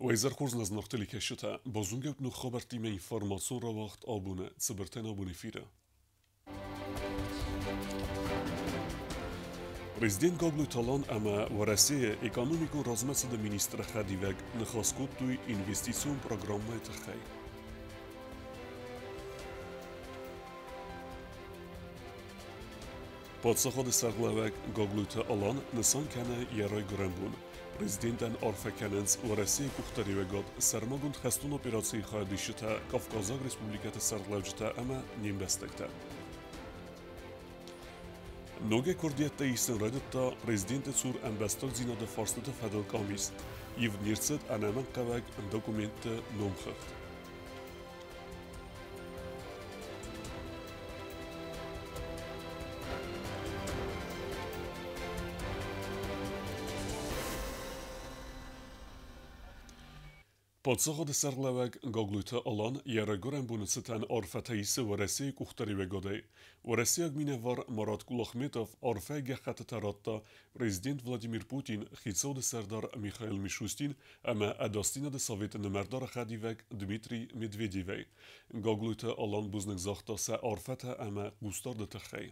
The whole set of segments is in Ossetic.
Уӕ изӕр хорз нӕ зынаргъ телекӕсджытӕ, базонгӕут ног хабӕрттимӕ информацион рауагъд абоны цыбыртӕн абон эфиры. Президент Гаглойты Алан ӕмӕ Уӕрӕсейы экономикон размӕцыды министры хӕдивӕг ныхас кодтой инвестицион программӕйы тыххӕй. Паддзахады сӕргълӕууӕг Гаглойты Алан нысан кӕны йӕ райгуырӕн бон. Президентӕн арфӕ кӕнынц Уӕрӕсейы къухдариуӕгад, сӕрмагонд хӕстон операцийы хайадисджытӕ, Кавказаг республикӕты сӕргълӕуджытӕ ӕмӕ не мбӕстӕгтӕ. Ногӕй куырдиӕттӕ исын райдыдта президенты цур ӕмбӕстагдзинады фарстыты фӕдыл къамис. Ивд не рцыд ӕнӕмӕнгхъӕуӕг документты номхыгъд. Паддзахады сӕргълӕууӕг Гаглойты Алан йӕ райгуырӕн боны цытӕн арфӕтӕ исы Уӕрӕсейы къухдариуӕгадӕй. Уӕрӕсейаг минӕвар Марат Кулахметов арфӕйы гӕххӕттытӕ радта президент Владимир Путин, хицауады сӕрдар Михаил Мишустин ӕмӕ Ӕдасдзинады советы нымӕрдары хӕдивӕг Дмитрий Медведевӕй. Гаглойты Алан бузныг загъта сӕ арфӕтӕ ӕмӕ хъусдарды тыххӕй.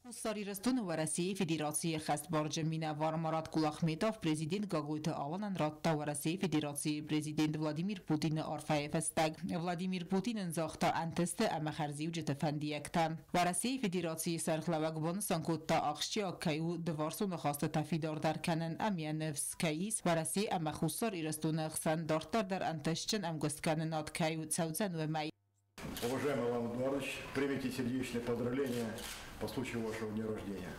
Хуссар Ирыстоны Уӕрӕсейы Федерацийы ӕххӕстбарджын минӕвар Марат Кулахметов президент Гаглойты Аланӕн радта Уӕрӕсейы Федерацийы президент Владимир Путины арфӕйы фыстӕг. Владимир Путин ын загъта ӕнтысты ӕмӕ хӕрзиуджыты фӕндиӕгтӕ. Уӕрӕсейы Федерацийы сӕргълӕууӕг банысан кодта, ахсджиаг кӕй у дывӕрсон ахастытӕ фидардӕр кӕнын ӕмӕ йӕ ныфс кӕй ис, Уӕрӕсе ӕмӕ Хуссар Ирыстоны хсӕн дарддӕр дӕр ӕнтыстджын ӕмгуысткӕнынад кӕй цӕудзӕн, уымӕй. Уважаемый Алан Эдуардович, примите сердечные поздравления по случаю вашего дня рождения.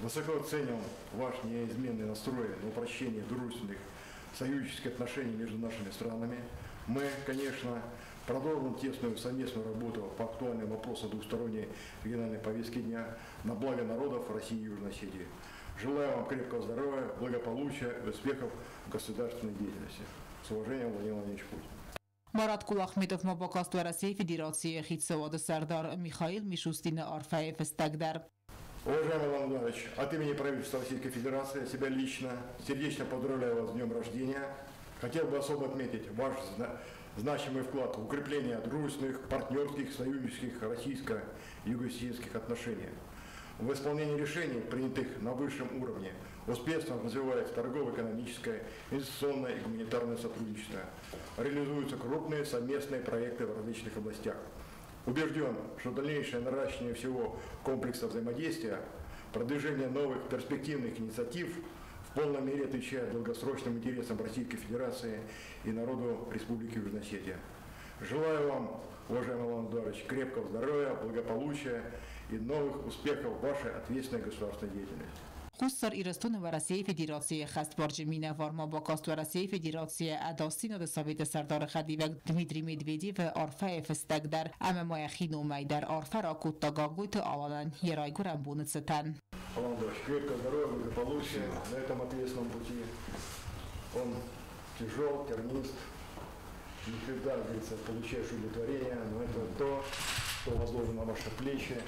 Высоко ценим ваш неизменный настрой на упрощение дружественных союзнических отношений между нашими странами. Мы, конечно, продолжим тесную совместную работу по актуальным вопросам двусторонней региональной повестки дня на благо народов России и Южной Осетии. Желаю вам крепкого здоровья, благополучия и успехов в государственной деятельности. С уважением, Владимир Владимирович Путин. Марат Кулахметов ма бакаст Уӕрӕсейы Федерацийы хицауады сӕрдар Михаил Мишустины арфӕйы фыстӕг дӕр. Уважаемый Иван Владимирович, от имени правительства Российской Федерации, себя лично, сердечно поздравляю вас с днем рождения. Хотел бы особо отметить ваш значимый вклад в укрепление дружественных, партнерских, союзнических российско-юго-осетинских отношений. В исполнении решений, принятых на высшем уровне, успешно развивается торгово-экономическое, инвестиционное и гуманитарное сотрудничество. Реализуются крупные совместные проекты в различных областях. Убежден, что дальнейшее наращивание всего комплекса взаимодействия, продвижение новых перспективных инициатив в полной мере отвечает долгосрочным интересам Российской Федерации и народу Республики Южная Осетия. Желаю вам, уважаемый Алан Эдуардович, крепкого здоровья, благополучия и новых успехов в вашей ответственной государственной деятельности. Хуссар Ирыстоны Уӕрӕсейы Федерацийы ӕххӕстбарджын минӕвар ма бакаст Уӕрӕсейы Федерацийы Ӕдасдзинады советы сӕрдары хӕдивӕг Дмитрий Медведевы арфӕйы фыстӕг дӕр ӕмӕ ма йӕхи номӕй дӕр арфӕ ракодта Гаглойты Аланӕн йӕ райгуырӕн боны цытӕн. Алан Эдуардович, крепкого здоровья, благополучия на этом ответственном пути. Он тяжел, тернист, не всегда, как говорится, получаешь удовлетворение, но это то, что возложено на ваши плечи,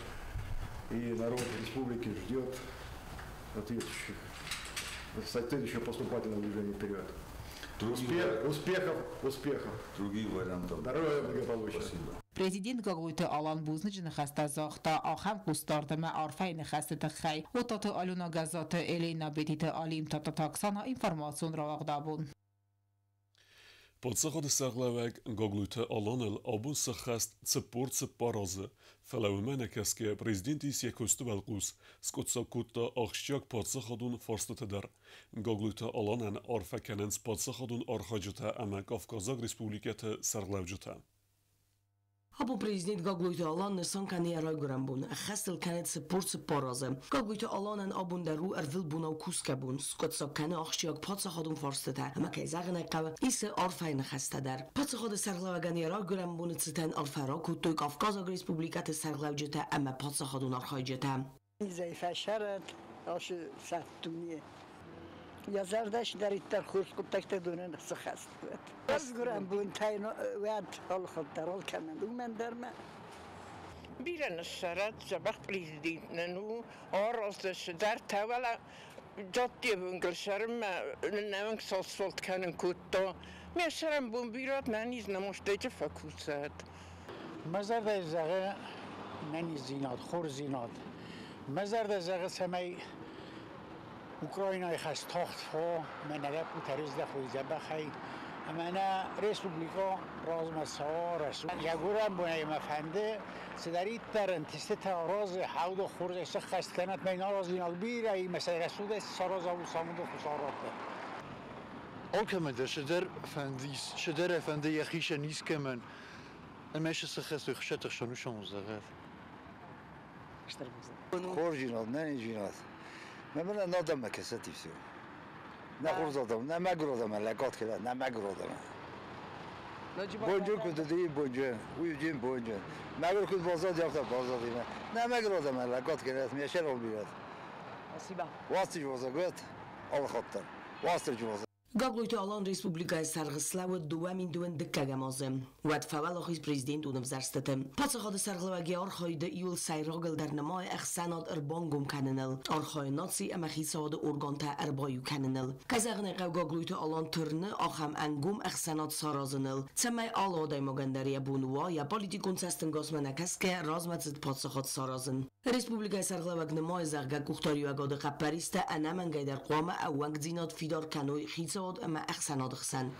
и народ республики ждет соответствующего поступательного движения вперед. Успехов, успехов. Других вариантов. Здоровья, благополучия. Спасибо. Президент Гаглойты Алан бузныджы ныхӕстӕ загъта ахӕм хъусдард ӕмӕ арфӕйы ныхӕсты тыххӕй. Отаты Алена Гӕззаты, Елена Бетиты Алим, Тадтаты Оксана, информацион рауагъд абон. Паддзахады сӕргълӕууӕг Гаглойты Аланыл абон сӕххӕст 44 азы, фӕлӕ уымӕ нӕкӕсгӕйӕ президент ис йӕ куысты уӕлхъус, скъуыддзаг кодта ахсджиаг паддзахадон фарстыты дӕр. Гаглойты Аланӕн арфӕ кӕнынц паддзахадон архайджытӕ ӕмӕ Кавказаг республикӕты сӕргълӕуджытӕ. Абон президент Гаглойты Алан нысан кӕны йӕ райгуырӕн бон, ӕххӕст ыл кӕны 44 азы. Гаглойты Аланӕн абон дӕр у ӕрвылбонау кусгӕ бон, скъуыддзаг кӕны ахсджиаг паддзахадон фарстытӕ ӕмӕ, кӕй зӕгъын ӕй хъӕуы, исы арфӕйы ныхӕстӕ дӕр. Паддзахады сӕргълӕууӕгӕн йӕ райгуырӕн боны цытӕн арфӕ ракодтой Кавказаг республикӕты сӕргълӕуджытӕ ӕмӕ паддзахадон архайджытӕ. Низӕй фӕсӕрӕд ацы цард дуне. Йӕ зӕрдӕ цыдӕриддӕр хорз хъуыддӕгтӕ донӕн сыххӕст уӕд. Райгуырӕн бонтӕй уӕд алыхатт дӕр алкӕмӕн, уымӕн дӕр ма. Бирӕ ныссӕрӕд, дзӕбӕх президент нын у, араздзы цыдӕртӕ, фӕлӕ Джаттевынгыл сӕрмӕ нӕвынг салсфолт кӕнын кодта. Ме сӕрӕн бон бирӕт нӕниз намостӕджы фӕкусӕд. Мӕ зӕрдӕ зӕгъы нӕниздзинад, хорздзинад. Мӕ зӕрдӕ зӕгъы, цӕмӕй Украинайы хӕст тагъд фӕуа, мӕ нӕ лӕппутӕ рыздӕхой дзӕбӕхӕй, ӕмӕ нӕ республикӕ размӕ цӕуа рӕсугъд. Йӕ гуырӕн бонӕй мӕ фӕнды, цыдӕриддӕр ӕнтыстытӕ аразы, хӕлды хорзӕй сыххӕст кӕнӕт мӕ наразинаг бирӕ имӕ сӕ рӕсугъдӕй цы сараза, уыцы амонды Хуыцау радта. Алкӕмӕн дӕр цыдӕр фӕнды, цыдӕр фӕнды йӕхицӕн искӕмӕн, ӕмӕ сыхӕстой хсӕтыхсӕн уысон зӕгъӕд. Хорздзинад, нӕниздзинад. Мӕ мын адӕммӕ кӕсӕт и все. Нӕ хорз адӕм, нӕ мӕгуыр адӕмӕн лӕггад кӕнӕ, нӕ мӕгуыр адӕмӕн. Бонджын куыд уыди, бонджын, уый уыди бонджын. Мӕгуыр куыд баззади, афтӕ баззади. Нӕ мӕгуыр адӕмӕн лӕггад кӕнӕт, ме сӕрыл бирӕт. Спасибо. Уастырджи уазӕг алы хатт дӕр. Уастырджи уазӕг. Гаглойты Алан республикӕйы сӕргъ слӕууыд 2022 азы. Уӕд фӕуӕлахиз президентон ӕвзӕрстыты. Паддзахады сӕргълӕууӕг йӕ архайды иууыл сӕйрагылдӕр нымайы ӕхсӕнад ӕрбангом кӕныныл, архайы наци ӕмӕ хицауады органтӕ ӕрбаиу кӕныныл. Кӕй зӕгъын ӕй хъӕуы, Гаглойты Алан тырны ахӕм ӕнгом ӕхсӕнад саразыныл, цӕмӕй алы адӕймагӕн дӕр йӕ бон уа йӕ политикон цӕстӕнгасмӕ нӕ кӕсгӕ размӕцыд паддзахад саразын. Республикӕйы сӕргълӕууӕг нымайы, зӕгъгӕ, къухдариуӕгады хъӕппӕристӕ ӕнӕмӕнгӕйдӕр хъуамӕ ӕууӕнкдзинад фидар кӕной хицауад ӕмӕ ӕхсӕнады хсӕн.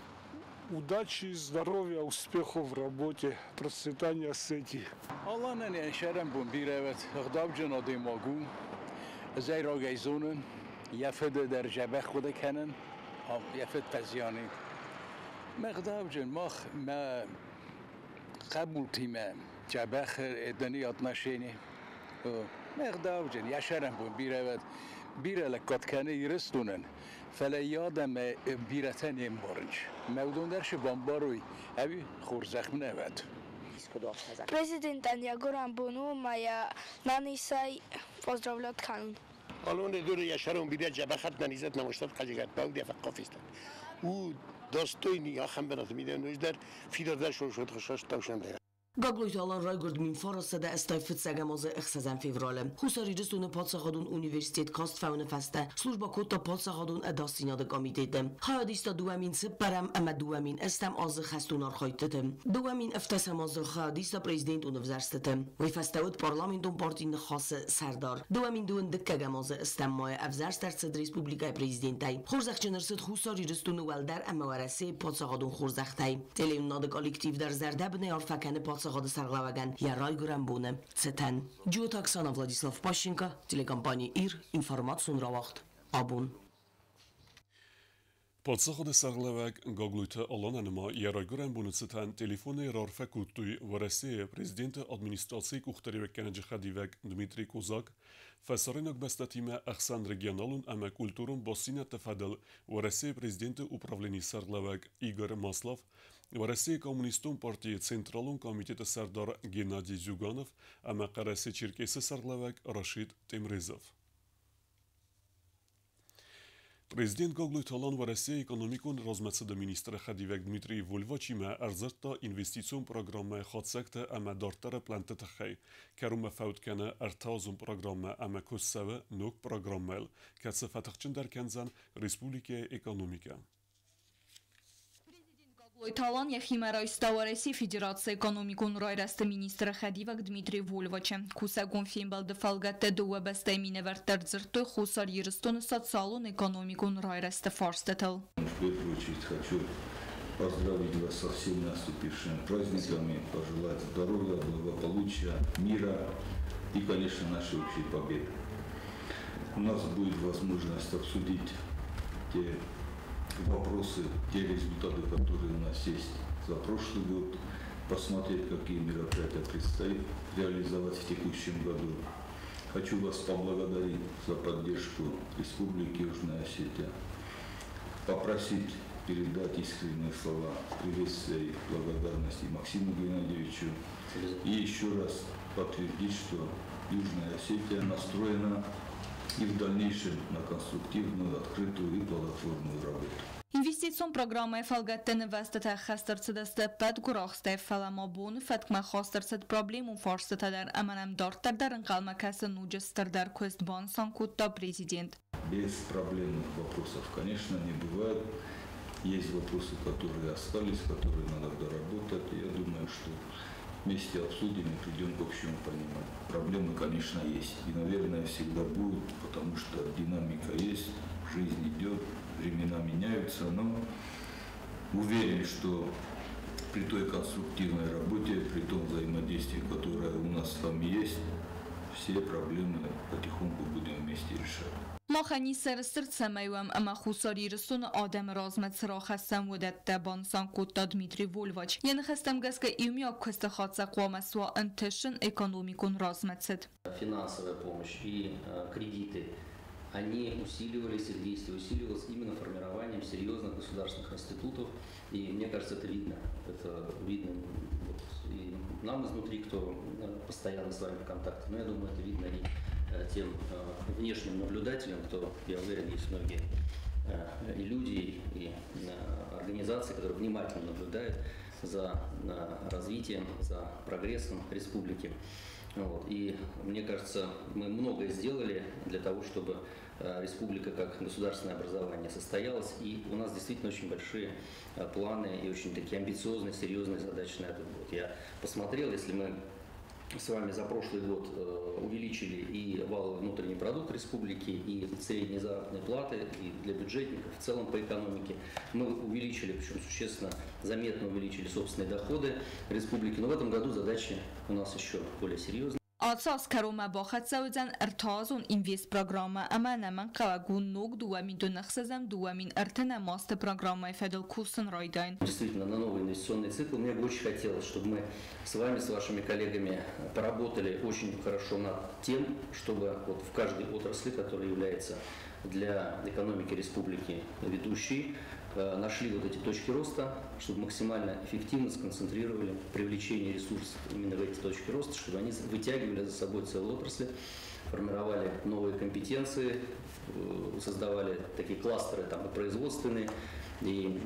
Удачи, здоровья, успехов в работе, процветания Осетии. Аланӕн йӕ сӕрӕнбон бирӕ ӕгъдауджын адӕймаг у. Ӕз ӕй рагӕй зонын, йӕ фыды дӕр дзӕбӕх хъуыды кӕнын, йӕ фыд фӕзиан и. Ме гъдауджын, мах мӕ хъӕбултимӕ дзӕбӕх дӕни отношени. Ме гъдауджын, йӕ сӕрӕнбон бирӕ бирӕ лӕггад кӕны Ирыстонӕн, фӕлӕ йӕ адӕмӕй бирӕтӕ не мбарынц. Мӕ уыдон дӕр цы бамбарой, ӕви хорзӕх мын ӕвӕд. Президентӕн йӕ гуырӕн бон у ӕмӕ йӕ нанисӕй поздравлять кӕнын. Алоне дуре йӕ сӕрон бирӕ дзӕбӕхӕт нанизӕт намыстат хъазыгат бауд йӕ фӕхъхъофистат. У достойный ахӕм бынаты мидӕн дӕр фидардӕр шошот хсӕстау. Гаглойты Алан райгуырд 1985 азы 6 февралы. Хуссар Ирыстоны паддзахадон университет каст фӕуыны фӕстӕ службӕ кодта паддзахадон ӕдасдзинады комитеты. Хайад иста 2004 ӕмӕ 2008 азы хӕстон архайдтыты. 2017 азы хайад иста президентон ӕвзӕрстыты. Уый фӕстӕ уыд парламентон партийы Ныхасы сӕрдар. 2022 азы 8 майы ӕвзӕрст ӕрцыд республикӕйы президентӕй. Хорзӕхджын ӕрцыд Хуссар Ирыстоны уӕлдӕр ӕмӕ Уӕрӕсейы паддзахадон хорзӕхтӕй. Телеуынынады коллектив дӕр зӕрдӕбынӕй арфӕ кӕны паддзахады сӕргълӕууӕгӕн йӕ райгуырӕн боны цытӕн. Джиоты Оксана, Владислав Пащенко, телекомпани «Ир», информацион рауагъд «Абон». Паддзахады сӕргълӕууӕг Гаглойты Аланӕн ма йӕ райгуырӕн боны цытӕн телефонӕй раарфӕ кодтой Уӕрӕсейы президенты администрацийы къухдариуӕггӕнӕджы хӕдивӕг Дмитрий Козак, фӕсарӕйнаг бӕстӕтимӕ ӕхсӕнрегионалон ӕмӕ культурон бастдзинӕдты фӕдыл Уӕрӕсейы президенты управленийы сӕргълӕууӕг Игорь Маслов, Уӕрӕсейы коммунистон партийы Централон комитеты сӕрдар Геннадий Зюганов ӕмӕ Хъӕрӕсе-Черкесы сӕргълӕууӕг Рашид Темрезов. Президент Гаглойты Алан Уӕрӕсейы экономикон размӕцыды министры хӕдивӕг Дмитрий Вольвачимӕ ӕрдзырдта инвестицион программӕйы хатдзӕгтӕ ӕмӕ дарддӕры плӕнтты тыххӕй. Кӕронмӕ фӕуд кӕны ӕртӕазон программӕ ӕмӕ куыст цӕуы ног программӕйыл, кӕцы фӕтыхджындӕр кӕндзӕн республикӕйы экономикӕ. Гаглойты Алан йӕхимӕ райста Уӕрӕсейы Федерацийы экономикон райрӕзты министры хӕдивӕг Дмитрий Вольвачы. Кусӕгон фембӕлды фӕлгӕтты дыууӕ бӕстӕйы минӕвӕрттӕ ӕрдзырдтой Хуссар Ирыстоны социалон-экономикон райрӕзты фарстытыл. В первую очередь хочу поздравить вас со всеми наступившими праздниками, пожелать здоровья, благополучия, мира и, конечно, нашей общей победы. У нас будет возможность обсудить те вопросы, те результаты, которые у нас есть за прошлый год, посмотреть, какие мероприятия предстоит реализовать в текущем году. Хочу вас поблагодарить за поддержку Республики Южная Осетия, попросить передать искренние слова приветствия и благодарности Максиму Геннадьевичу и еще раз подтвердить, что Южная Осетия настроена и в дальнейшем на конструктивную, открытую и плодотворную работу. Инвестицион программӕйы фӕлгӕтты нывӕзтытӕ ӕххӕст ӕрцыдысты ӕппӕт гуырахстӕй, фӕлӕ ма боны фӕткмӕ хаст ӕрцыд проблемон фарстытӕ дӕр ӕмӕ нӕм дарддӕр дӕр ӕнхъӕлмӕ кӕсы ноджы стырдӕр куыст, банысан кодта президент. Без проблемных вопросов, конечно, не бывает. Есть вопросы, которые остались, которые надо доработать. Я думаю, что вместе обсудим и придем к общему пониманию. Проблемы, конечно, есть. И, наверное, всегда будут, потому что динамика есть, жизнь идет, времена меняются. Но уверен, что при той конструктивной работе, при том взаимодействии, которое у нас с вами есть, все проблемы потихоньку будем вместе решать. Махӕн сӕрыстыр цӕмӕй уӕм ӕмӕ Хуссар Ирыстоны адӕмы размӕ цы рахӕссӕм, уыдӕттӕ, банысан кодта Дмитрий Вольвач. Йӕ ныхӕстӕм гӕсгӕ иумиаг куысты хатдзӕг хъуамӕ суа ӕнтыстджын экономикон размӕцыд. Финансовая помощь и кредиты, они усиливались, их действие усиливалось именно формированием серьезных государственных институтов. И мне кажется, это видно. Это видно вот и нам изнутри, кто постоянно с вами в контакте. Но я думаю, это видно и тем внешним наблюдателям, кто, я уверен, есть многие и люди, и организации, которые внимательно наблюдают за развитием, за прогрессом республики. Вот. И мне кажется, мы многое сделали для того, чтобы республика как государственное образование состоялась. И у нас действительно очень большие планы и очень такие амбициозные, серьезные задачи на этот год. Я посмотрел, если мы с вами за прошлый год увеличили и валовый внутренний продукт республики, и средние заработные платы, и для бюджетников, в целом по экономике. Мы увеличили, причем существенно, заметно увеличили собственные доходы республики. Но в этом году задачи у нас еще более серьезные. Ацы аз кӕронмӕ бахӕццӕ уыдзӕн ӕртӕазон инвестпрограммӕ ӕмӕ ӕнӕмӕнгхъӕуӕг у ног 2026-2030 азты программӕйы фӕдыл кусын райдайын. Действительно, на новый инвестиционный цикл мне бы очень хотелось, чтобы мы с вами, с вашими коллегами поработали очень хорошо над тем, чтобы вот в каждой отрасли, которая является для экономики республики ведущей, нашли вот эти точки роста, чтобы максимально эффективно сконцентрировали привлечение ресурсов именно в эти точки роста, чтобы они вытягивали за собой целые отрасли, формировали новые компетенции, создавали такие кластеры там, и производственные, и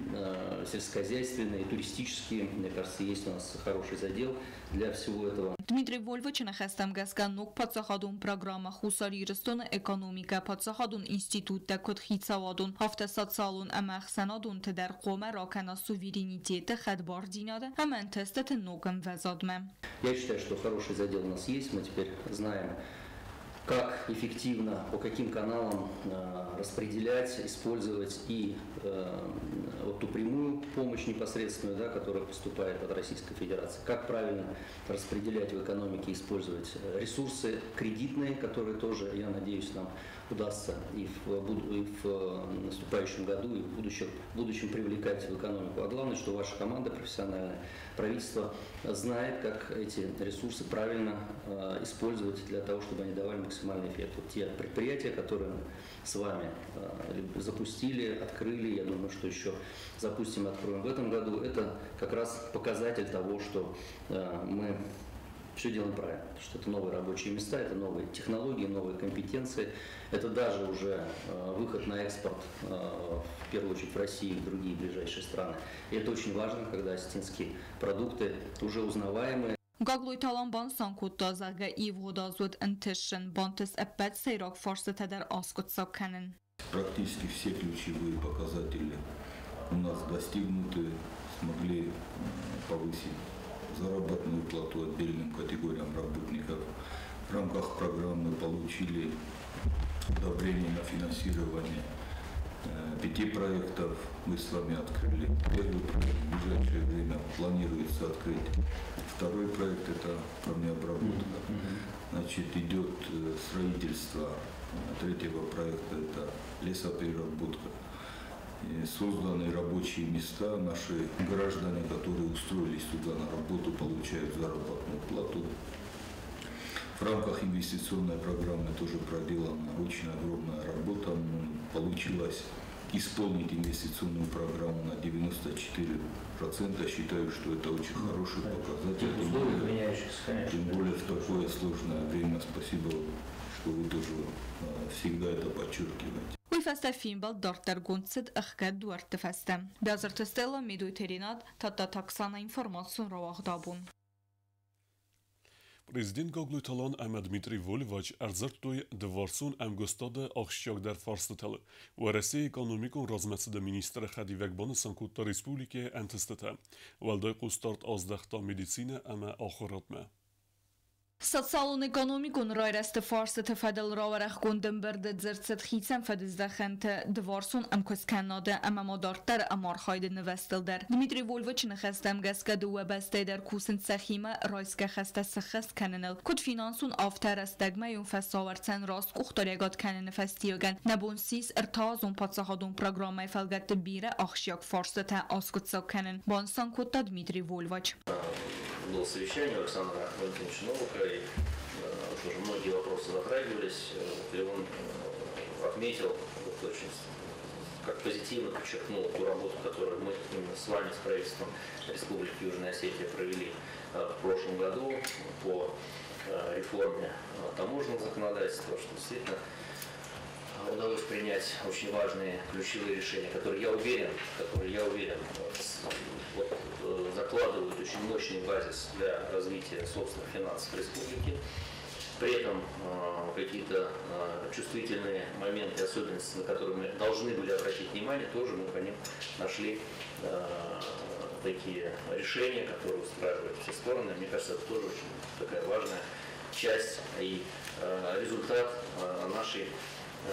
сельскохозяйственные, и туристические. Мне кажется, есть у нас хороший задел для всего этого. Дмитрий Вольвачы ныхӕстӕм гӕсгӕ ног паддзахадон программӕ Хуссар Ирыстоны экономикӕ, паддзахадон институттӕ куыд хицауадон, афтӕ социалон ӕмӕ ӕхсӕнадонты дӕр хъуамӕ ракӕна суверенитеты, хӕдбардзинады ӕмӕ ӕнтыстыты ног ӕмвӕзадмӕ. Я считаю, что хороший задел у нас есть. Мы теперь знаем, как эффективно, по каким каналам распределять, использовать и вот ту прямую помощь непосредственную, да, которая поступает от Российской Федерации, как правильно распределять в экономике, использовать ресурсы кредитные, которые тоже, я надеюсь, нам удастся и в наступающем году, и в будущем привлекать в экономику. А главное, что ваша команда профессиональная, правительство знает, как эти ресурсы правильно использовать для того, чтобы они давали максимальный эффект. Вот те предприятия, которые мы с вами запустили, открыли, я думаю, что еще запустим и откроем в этом году, это как раз показатель того, что мы все делаем правильно, потому что это новые рабочие места, это новые технологии, новые компетенции, это даже уже выход на экспорт, в первую очередь в Россию и в другие ближайшие страны. И это очень важно, когда осетинские продукты уже узнаваемые. Гаглойты Алан банысан кодта, зӕгъгӕ, ивгъуыд аз уыд ӕнтыстджын, бантыст ӕппӕт сӕйраг фарстытӕ дӕр аскъуыддзаг кӕнын. Практически все ключевые показатели у нас достигнуты, смогли повысить заработную плату отдельным категориям работников. В рамках программы получили одобрение на финансирование 5 проектов. Мы с вами открыли первый проект. В ближайшее время планируется открыть второй проект, это камнеобработка. Значит, идет строительство третьего проекта, это лесопереработка. И созданы рабочие места, наши граждане, которые устроились сюда на работу, получают заработную плату. В рамках инвестиционной программы тоже проделана очень огромная работа. Получилось исполнить инвестиционную программу на 94%. Считаю, что это очень хороший показатель. Тем более в такое сложное время. Спасибо, что вы тоже всегда это подчеркиваете. Уый фӕстӕ фембӕлд дарддӕргонд цыд ӕхгӕд дуӕртты фӕстӕ. Бязырты Стелла, Медойты Ренат, Тадтаты Оксана, информацион рауагъд абон. Президент Гаглойты Алан ӕмӕ Дмитрий Вольвач ӕрдзырдтой дывӕрсон ӕмгуыстады ахсджиагдӕр фарстытыл. Уӕрӕсейы экономикон размӕцыды министры хӕдивӕг банысан кодта республикӕйы ӕнтыстытӕ. Уӕлдай хъусдард аздӕхта медицинӕ ӕмӕ ахуырадмӕ. Социалон-экономикон райрӕзты фарстыты фӕдыл рауӕрӕхгонд ӕмбырды дзырд цыд хицӕн фӕдыздӕхӕнты дывӕрсон ӕмкуысткӕнынады ӕмӕ ма дарддӕры ӕмархайды нывӕзтыл дӕр. Дмитрий Вольвачы ныхӕстӕм гӕсгӕ дыууӕ бӕстӕйы дӕр кусынц сӕхимӕ райсгӕ хӕстӕ сӕххӕст кӕныныл. Куыд финансон, афтӕ рӕстӕгмӕйон фӕсауӕрцӕн раст къухдариуӕгад кӕныны фӕстиуӕгӕн нӕ бон ссис ӕртӕазон паддзахадон программӕйы фӕлгӕтты бирӕ ахсджиаг фарстытӕ аскъуыддзаг кӕнын, банысан кодта Дмитрий Вольвач. Было совещание у Александра Валентиновича Новака, и тоже многие вопросы затрагивались. И он отметил, вот, очень как позитивно подчеркнул ту работу, которую мы именно с вами, с правительством Республики Южная Осетия провели в прошлом году по реформе таможенного законодательства, что действительно удалось принять очень важные ключевые решения, которые, я уверен, вот, закладывают очень мощный базис для развития собственных финансов республики. При этом какие-то чувствительные моменты, особенности, на которые мы должны были обратить внимание, тоже мы по ним нашли такие решения, которые устраивают все стороны. Мне кажется, это тоже очень такая важная часть и результат нашей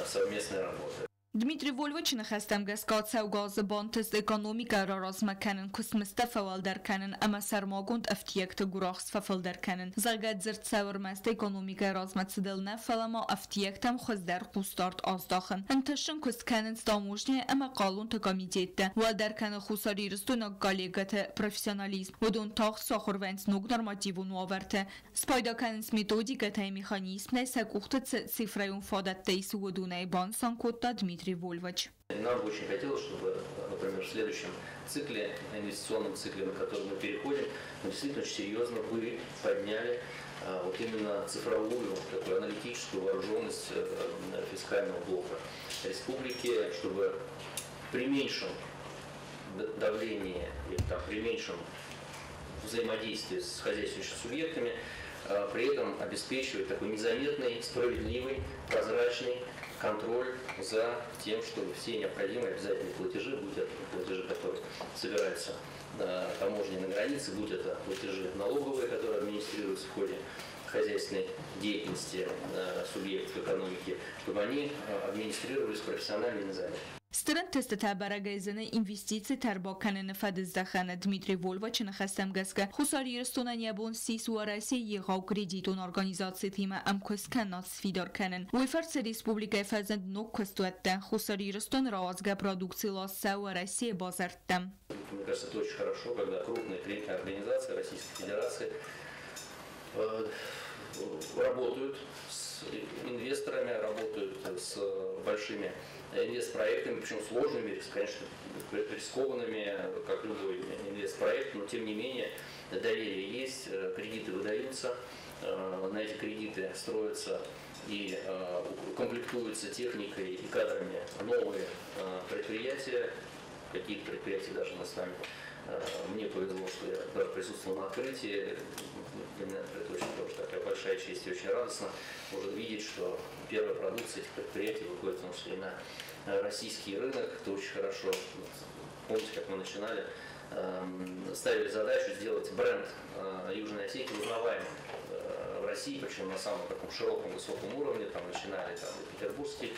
совместной работы. Дмитрий Вольвачы ныхӕстӕм гӕсгӕ цӕугӕ азы бантыст экономикӕ раразмӕ кӕнын, куыстмыздтӕ фӕуӕлдӕр кӕнын ӕмӕ сӕрмагонд ӕфтиӕгты гуырахст фӕфылдӕр кӕнын. Зӕгъгӕ, дзырд цӕуы ӕрмӕст экономикӕйы размӕцыдыл нӕ, фӕлӕ ма ӕфтиӕгтӕм хуыздӕр хъусдард аздахын. Ӕнтыстджын куыст кӕнынц таможнӕйы ӕмӕ хъалонты комитеттӕ. Уӕлдӕр кӕны хуссарирыстойнаг коллегӕты профессионализм. Уыдон тагъд сахуыр вӕййынц ног нормативон уавӕрты. Спайда кӕнынц методикӕтӕй, механизмтӕй, сӕ къухты цы цифрӕйон фадӕттӕ ис, уыдонӕй, банысан кодта Дмитрий Вольвач. Нам бы очень хотелось, чтобы, например, в следующем цикле, инвестиционном цикле, на который мы переходим, мы действительно очень серьезно бы подняли вот именно цифровую, такую аналитическую вооруженность фискального блока республики, чтобы при меньшем давлении или там, при меньшем взаимодействии с хозяйствующими субъектами, при этом обеспечивать такой незаметный, справедливый, прозрачный контроль за тем, чтобы все необходимые обязательные платежи, будь это платежи, которые собираются на таможне на границе, будь это платежи налоговые, которые администрируются в ходе хозяйственной деятельности субъектов экономики, чтобы они администрировались профессионально и незаметно. Стыр ӕнтыстытӕ бӕрӕгӕй зыны инвестицитӕ ӕрбакӕныны фӕдыздӕхӕны. Дмитрий Вольвачы ныхӕстӕм гӕсгӕ Хуссар Ирыстонӕн йӕ бон ссис Уӕрӕсейы егъау кредитон организацитимӕ ӕмкуысткӕнынад сфидар кӕнын. Уый фӕрцы республикӕйы фӕзынд ног куыстуӕттӕ. Хуссар Ирыстоны рауадзгӕ продукци ласт цӕуы Уӕрӕсейы базӕрттӕм. Мне кажется, это очень хорошо, когда крупные кредитные организации Российской Федерации работают с инвесторами, работают с большими инвестпроектами, причем сложными, конечно, рискованными, как любой инвестпроект, но тем не менее доверие есть, кредиты выдаются, на эти кредиты строятся и комплектуются техникой и кадрами новые предприятия, какие-то предприятия даже мы с вами. Мне повезло, что я даже присутствовал на открытии. Для меня это очень тоже такая большая честь и очень радостно уже видеть, что первая продукция этих предприятий выходит в том числе и на российский рынок. Это очень хорошо. Помните, как мы начинали, ставили задачу сделать бренд Южной Осетии узнаваемым в России, причем на самом таком широком, высоком уровне. Там начинали там, и Петербургский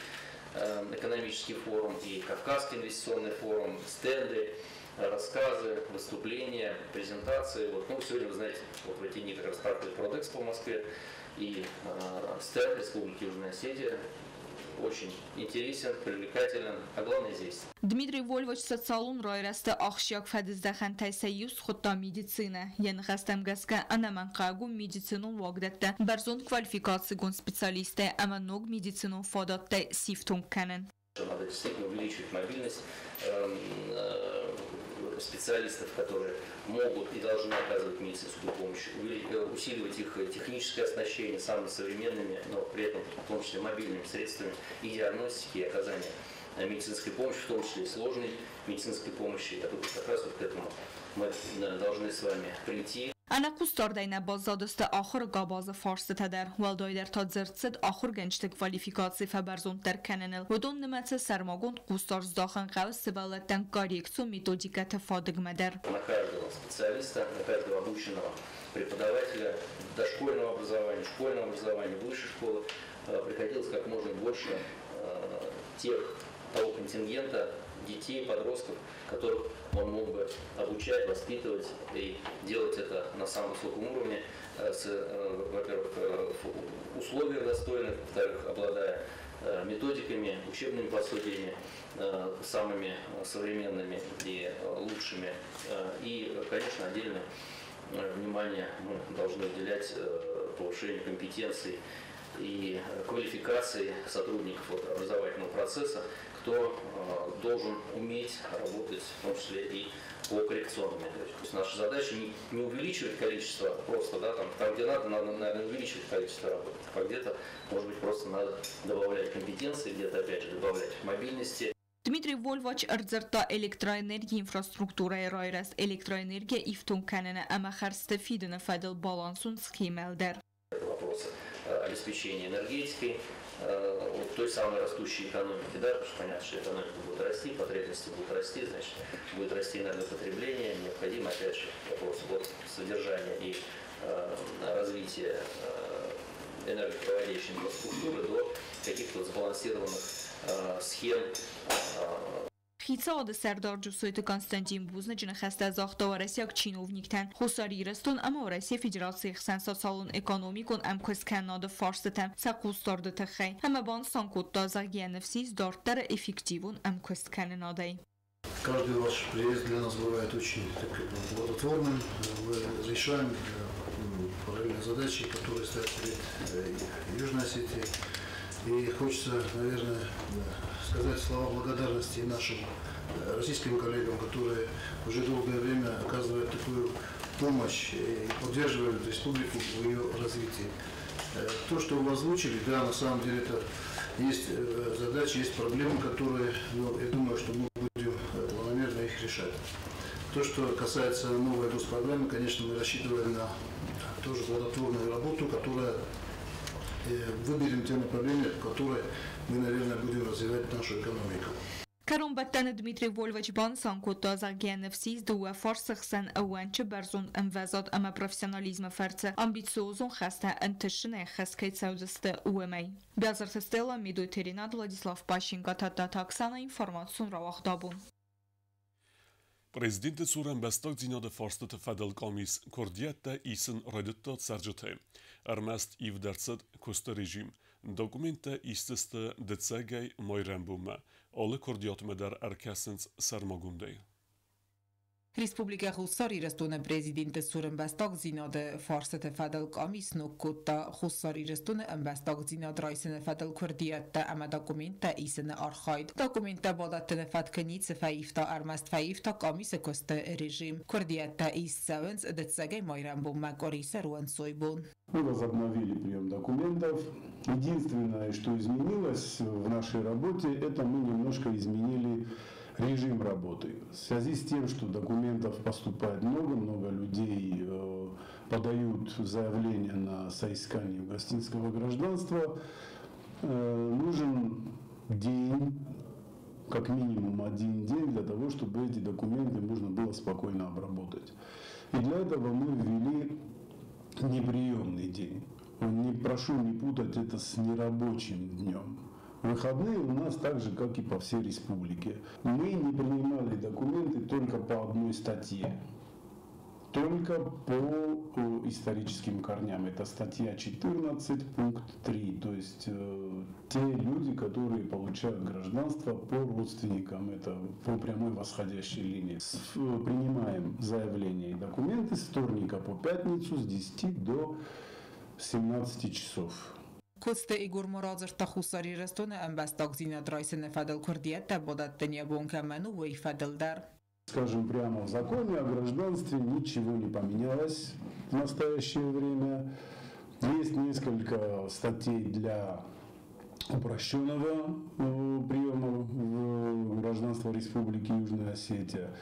экономический форум, и Кавказский инвестиционный форум, стенды, рассказы, выступления, презентации. Вот, ну, сегодня, вы знаете, вот в эти дни как раз проходит Продэкспо в Москве, и стенд Республики Южная Осетия очень интересен, привлекателен, а главное здесь. Дмитрий Вольвач социалон райрӕзты ахсджиаг фӕдыздӕхӕнтӕй сӕ иу схуыдта медицинӕ. Йӕ ныхӕстӕм гӕсгӕ ӕнӕмӕнгхъӕуӕг у медицинон уагдӕттӕ бӕрзонд квалификацигонд специалисттӕ ӕмӕ ног медицинон фадӕттӕй сифтонг кӕнын. Надо действительно увеличивать мобильность специалистов, которые могут и должны оказывать медицинскую помощь, усиливать их техническое оснащение самыми современными, но при этом в том числе мобильными средствами и диагностики, и оказания медицинской помощи, в том числе и сложной медицинской помощи. Я думаю, как раз вот к этому мы должны с вами прийти. Ӕнӕхъусдардӕй нӕ баззадысты ахуыры къабазы фарстытӕ дӕр. Уӕлдайдӕр та дзырд цыд ахуыргӕнджыты квалификаци фӕбӕрзонддӕр кӕныныл. Уыдон нымӕцы сӕрмагонд хъусдард здахын хъӕуы сывӕллӕттӕн коррекцион методикӕты фадыгмӕ дӕр. На каждого специалиста, на каждого обученного преподавателя дошкольного образования, школьного образования, высшей школы приходилось как можно больше того контингента детей, подростков, которых он мог бы обучать, воспитывать и делать это на самом высоком уровне, во-первых, в условиях достойных, во-вторых, обладая методиками, учебными пособиями, самыми современными и лучшими. И, конечно, отдельное внимание мы должны уделять повышению компетенций и квалификации сотрудников образовательного процесса, кто должен уметь работать, в том числе и по коррекционным методикам. То есть наша задача не увеличивать количество просто, да, там где надо, надо, наверное, увеличивать количество работы, а где-то, может быть, просто надо добавлять компетенции, где-то, опять же, добавлять мобильности. Дмитрий Вольвач ӕрдзырдта электроэнергийы инфраструктурӕйы райрӕзт, электроэнергийӕ ифтонг кӕныны ӕмӕ хӕрдзты фидыны фӕдыл балансон схемӕйыл дӕр. Вопросы обеспечения энергетикой, вот той самой растущей экономики, да, потому что понятно, что экономика будет расти, потребности будут расти, значит, будет расти энергопотребление, необходимо, опять же, вопрос от содержания и развития энергопроводящей инфраструктуры до каких-то сбалансированных схем. Хицауады сӕрдар Джусойты Константин бузныджы ныхӕстӕ загъта уӕрӕсейаг чиновниктӕн Хуссар Ирыстон ӕмӕ Уӕрӕсейы Федерацийы хсӕн социалон-экономикон ӕмкуысткӕнынады фарстытӕм сӕ хъусдарды тыххӕй ӕмӕ банысан кодта, зӕгъгӕ, ныфс ис дарддӕры эффективон ӕмкуысткӕнынадӕй. Каждый ваш приезд для нас бывает очень плодотворным. Мы решаем параллельно задачи, которые стоят перед Южной Осетией. И хочется, наверное, сказать слова благодарности нашим российским коллегам, которые уже долгое время оказывают такую помощь и поддерживают республику в ее развитии. То, что вы озвучили, да, на самом деле это есть задачи, есть проблемы, которые, ну, я думаю, что мы будем планомерно их решать. То, что касается новой госпрограммы, конечно, мы рассчитываем на тоже плодотворную работу, которая выберем те направления, в которые мы, наверное, будем развивать нашу экономику. Кӕронбӕттӕны Дмитрий Вольвач банысан кодта, зӕгъгӕ, ныфс ис дыууӕ фарсы хсӕн ӕууӕнчы бӕрзонд ӕмвӕзад ӕмӕ профессионализмы фӕрцы амбициозон хӕстӕ ӕнтыстджынӕй ӕххӕст кӕй цӕудзысты, уымӕй. Биазырты Стелла, Медойты Ренат, Владислав Пащенко, Тадтаты Оксана, информацион рауагъд абон. Президенты цур ӕмбӕстагдзинады фарстыты фӕдыл къамис куырдиӕттӕ исын райдыдта цӕрджытӕй. Ӕрмӕст ивд ӕрцыд куысты режим. Документтӕ исдзысты дыццӕгӕй майрӕмбонмӕ. Алы куырдиатмӕ дӕр ӕркӕсынц сӕрмагондӕй. Республикӕ Хуссар Ирыстоны президенты цур ӕмбӕстагдзинады фарстыты фӕдыл къамис сног кодта Хуссар Ирыстоны ӕмбӕстагдзинад райсыны фӕдыл куырдиӕттӕ ӕмӕ документтӕ исыны архайд. Документтӕ бадӕттыны фӕткы ницы фӕивта, ӕрмӕст фӕивта къамисы куысты режим. Куырдиӕттӕ ист цӕуынц дыццӕгӕй майрӕмбонмӕ, къуырисӕр у ӕнцойбон. Мы возобновили прием документов. Единственное, что изменилось в нашей работе, это мы немножко изменили режим работы. В связи с тем, что документов поступает много, много людей подают заявление на соискание гостинского гражданства, нужен день, как минимум один день, для того, чтобы эти документы можно было спокойно обработать. И для этого мы ввели неприемный день. Не прошу не путать это с нерабочим днем. Выходные у нас так же, как и по всей республике. Мы не принимали документы только по одной статье. Только по историческим корням. Это статья 14, пункт 3. То есть те люди, которые получают гражданство по родственникам, это по прямой восходящей линии. Принимаем заявления и документы с вторника по пятницу с 10 до 17 часов. Коцты Игор ма радзырдта Хуссар Ирыстоны ӕмбӕстагдзинад райсыны фӕдыл куырдиӕттӕ бадӕттын йӕ бон кӕмӕн у, уый фӕдыл дӕр. Скажем прямо, в законе о гражданстве ничего не поменялось в настоящее время. Есть несколько статей для Упрощенного приема в гражданство Республики Южная Осетия.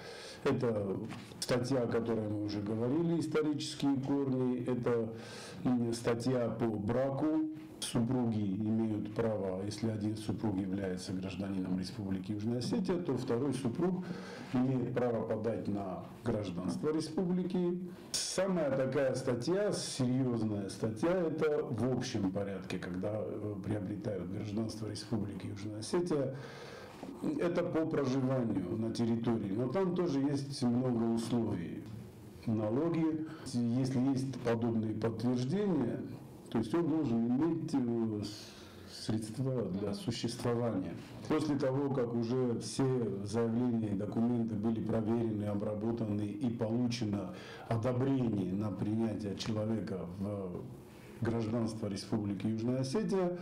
Это статья, о которой мы уже говорили, исторические корни. Это статья по браку. Супруги имеют право, если один супруг является гражданином Республики Южная Осетия, то второй супруг имеет право подать на гражданство республики. Самая такая статья, серьезная статья, это в общем порядке, когда приобретают гражданство Республики Южная Осетия. Это по проживанию на территории, но там тоже есть много условий. Налоги, если есть подобные подтверждения, то есть он должен иметь средства для существования. После того, как уже все заявления и документы были проверены, обработаны и получено одобрение на принятие человека в гражданство Республики Южная Осетия,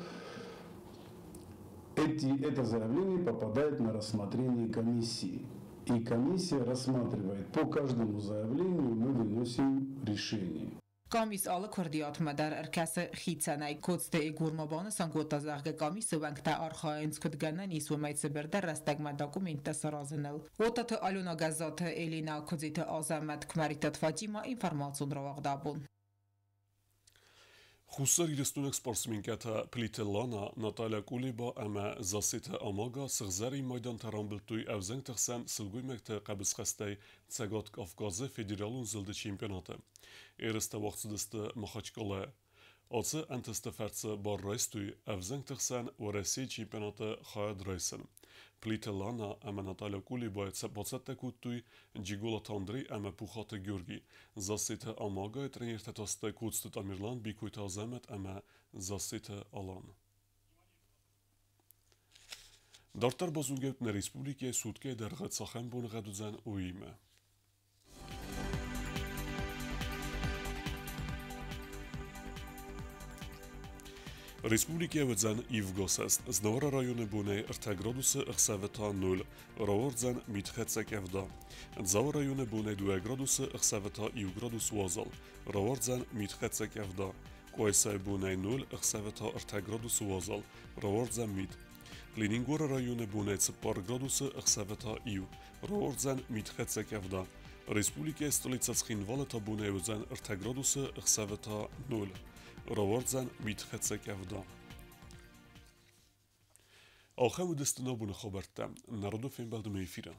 это заявление попадает на рассмотрение комиссии. И комиссия рассматривает по каждому заявлению, мы выносим решение. Къамис алы куырдиатмӕ дӕр ӕркӕсы хицӕнӕй. Коцты Егор ма банысан кодта, зӕгъгӕ, къамисы уӕнгтӕ архайынц, куыд гӕнӕн ис, уымӕй цыбырдӕр рӕстӕгмӕ документтӕ саразыныл. Уататы Алена, Гӕззаты Элина, Куыдзиты Азӕмӕт, Куымӕридтаты Фатимӕ, информацион рауагъд Абон. Хуссарирыстойнаг спортсменкӕтӕ Плиты Лана, Наталья Кулеба ӕмӕ Зассеты Амага сыгъзӕрин майдантӕ рамбылдтой ӕвзӕнгты хсӕн сылгоймӕгты хъӕбысхӕстӕй Цӕгат Кавказы федералон зылды чемпионаты. Ерыстӕ уагъд цыдысты Махачкалайы. Ацы ӕнтысты фӕрцы бар райстой ӕвзӕнгты хсӕн Уӕрӕсейы чемпионаты хайад райсын. Плиты Лана ӕмӕ Наталья Кулебайы бацӕттӕ кодтой Джиголаты Андрей ӕмӕ Пухаты Георгий. Зассеты Амагайы тренертӕ та сты Коцты Тамерлан, Бикойты Азӕмӕт ӕмӕ Зассеты Алан. Дарддӕр базонгӕ нӕ республикӕйы суткӕйы дӕргъы цахӕм боныгъӕд уыдзӕн, уыимӕ. Республикӕйы уыдзӕн ивгӕ сӕст. Знауыры районы бонӕй 3 градусы, ӕхсӕвы та 0. Рауардзӕн митхӕццӕ къӕвда. Дзауы районы бонӕй 2 градусы, ӕхсӕвы та 1 градус уазал. Рауардзӕн митхӕццӕ къӕвда. Къуайсайы бонӕй 0, ӕхсӕвы та 3 градусы уазал. Рауардзӕн мит. Ленингоры районы бонӕй 4 градусы, ӕхсӕвы та 1. Рауардзӕн митхӕццӕ къӕвда. Республикӕйы столицӕ Цхинвалы та бонӕй уыдзӕн 3 градусы, ӕхсӕвы та 0. Рауардзӕн митхӕццӕ къӕвда. Ахӕм уыдысты нӕ абоны хабӕрттӕ. Народы фембӕлдмӕ эфиры.